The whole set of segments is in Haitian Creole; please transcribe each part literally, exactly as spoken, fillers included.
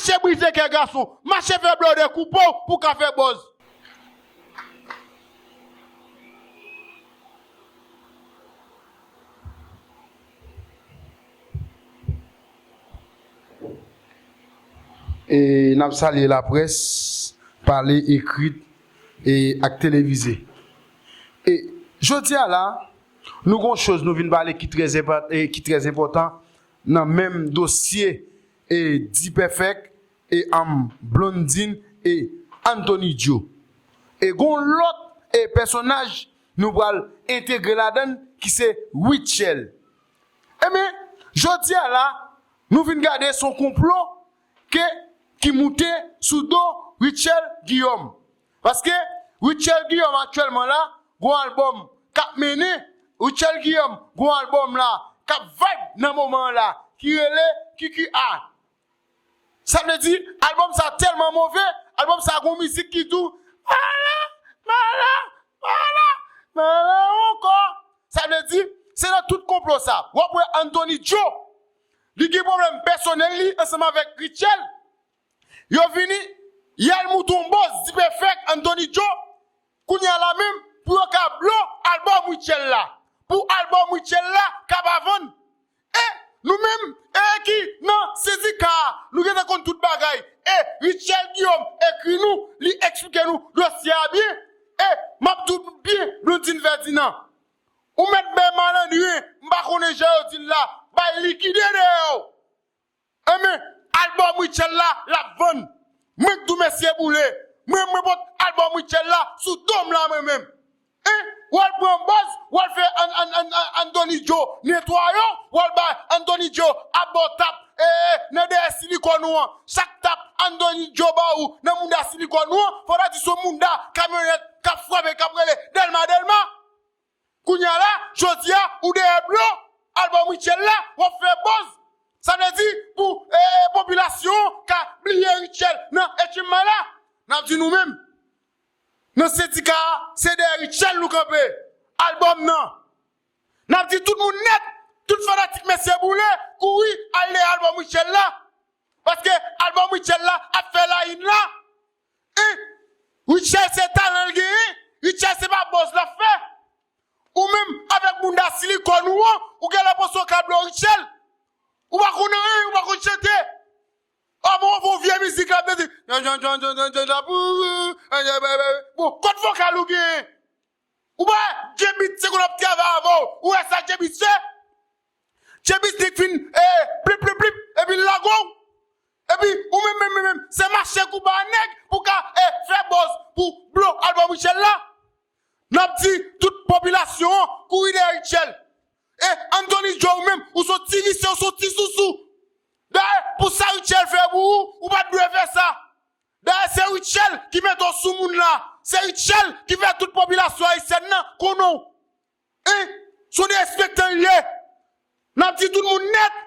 Mache brize kè gason, mache fè blòdè koupe w pou w ka fè buzz. E n ap salye laprès, pale, ekri, e ak televize. E jodi a la, nou gon choz nou vin pale ki trè enpò-, e ki trè enpòtan nan menm dosye e D-Perfect e, um, Blondine e Anthony Joe. E gon lòt e pèsonaj nou pral entegre ladann ki se Rutshelle. Ebyen, jodi a la, nou vin gade se yon konplo ke, ki moute sou do Rutshelle Guillaume. Paske Rutshelle Guillaume aktyèlman la, gon albòm k ap mennen, Rutshelle Guillaume gon albòm la k ap vibe nan moman an la, ki rele Q Q A. Sa vle di, albòm sa tèlman move, albòm sa gon mizik ki tou, mala, mala, mala, mala ankò. Sa vle di, se nan tout konplo sa. W ap wè Anthony Joe, li gen pwoblèm pèsonèl li ansanm avèk Rutshelle. Yo vini, y al moute yon buzz, D-Perfect, Anthony Joe. Kounye a la menm, pou yo ka blo albòm Rutshelle la. Pou albòm Rutshelle la ka pa vann. E nou menm, e ki nan sendika a, nou gentan konn tout bagay. E Rutshelle Guillaume ekri nou, li eksplike nou dosye a byen. E m ap di w byen, Blondine Ferdinand. Ou mèt bay malandren, m pa konnen jan yo di l la, bay likide dèyè w. Enben, albòm Rutshelle la, l ap vann. Mwen k di w mesye boule. Mwen, mwen pot albòm Rutshelle la sou do m la, mwen menm. Hein? W al pran buzz, w al fè An-, An-, An-, An-, Anthony Joe netwaye w, w al bay Anthony Joe ap ba w tap, e, e, nan dèyè silikòn ou an. Chak tap Anthony Joe ba ou nan mounda silikòn ou an, fò w ta di se yon mounda kamyonèt k ap frape, k ap rele Dèlma, Dèlma. Kounye a la, jodi a, ou dèyè blo, albòm Rutshelle la, w ap fè buzz. Sa vle di, pou, e, e, popilasyon an ka bliye Rutshelle nan H M I la, n ap di nou menm, nan sendika a, se dèyè Rutshelle nou kanpe. Albòm nan. N ap di tout moun nèt, tout fanatik mesye boule, kouri al dèyè albòm Rutshelle la. Paske albòm Rutshelle la ap fè la in la. Hein? Rutshelle se talan l genyen. Rutshelle se pa buzz l ap fè. Ou menm avèk mounda silikòn ou an, ou genlè panse w ka blo Rutshelle. Ou pa konn anyen, ou pa konn chante. A bon, w fè yon vye mizik la, ap di, bon, kot vokal ou genyen? Ou pa wè Djebit se konn ap travay avè w. Ou wè sa Djebit fè? Djebit li fin, e, plip, plip, plip, epi l lage w. Epi ou menm, menm, menm, menm, se mache koupe a nèg pou ka, e, fè buzz pou blo albòm Rutshelle la. N ap di tout popilasyon an kouri dèyè Rutshelle. E Anthony Joe ou menm, ou se yon ti visye, ou se yon ti sousou. Dayè, pou sa Rutshelle fè pou ou, ou pa t dwe fè sa. Dayè, se Rutshelle ki mete w sou moun la. Se Rutshelle ki fè tout popilasyon ayisyèn nan konnen w. Hein? Se yon derespektan li ye. N ap di tout moun nèt,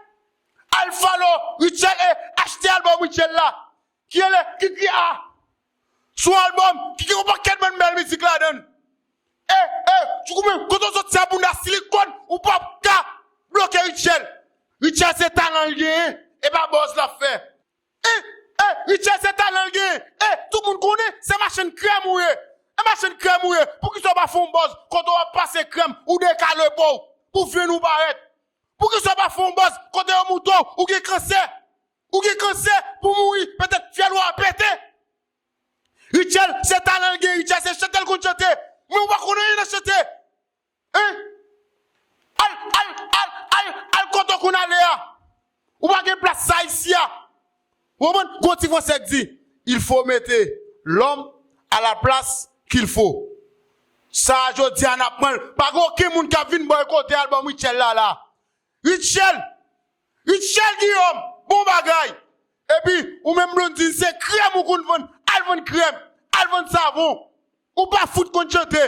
al follow Rutshelle e achte albòm Rutshelle la. Ki rele Kiki A. Se yon albòm ki gen yon pakèt bann bèl mizik ladan l. E, e, tchoukoumè, kote w soti a, bounda silikòn, ou p ap ka bloke Rutshelle. Rutshelle se talan l genyen, e pa buzz l ap fè. E, e, Rutshelle se talan l genyen. E, tout moun konnen, se machann krèm ou ye. E machann krèm ou ye. Poukisa w pa fè yon buzz kote w ap pase krèm, ou dekale po w, pou venn ou parèt? Poukisa w pa fè yon buzz kote yo moute w, ou gen kansè? Ou gen kansè pou mouri, petèt fyèl ou a pete. Rutshelle, se talan l gen, Rutshelle, se chante l konn chante. Men ou pa konn anyen nan chante. Hein? Al, al, al, al, al kote w konn ale a. Ou pa gen plas sa isi a. Ou konprann? Gon ti fransè k di, il faut mettre l'homme à la place qu'il faut. Sa a, jodi a, n ap pran l. Pa gen okenn moun k ap vin bòykote albòm Rutshelle la, la. Rutshelle! Rutshelle Guillaume! Bon bagay! Epi, ou menm Blondine, se krèm ou konn vann. Al vann krèm! Al vann savon! Ou pa fout konn chante!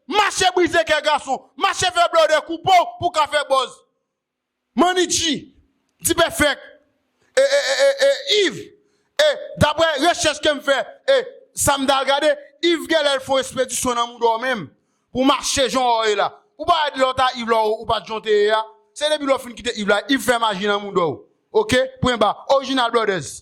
Mache brize kè gason! Mache fè blòdè koupe w pou w ka fè buzz! Manny G, D-Perfect, e, e, e, e, e, Yves, e, daprè rechèch ke m fè, e, sa m t al gade, Yves genlè l fè yon espedisyon nan mouda w menm, pou w mache jan w ye la. Ou pa wè lè w t a Yves la, ou pa t jan w te ye a. Se depi lè w fin kite Yves la, Yves fè maji nan mouda w. Oke? Pwen ba. Original Brothers.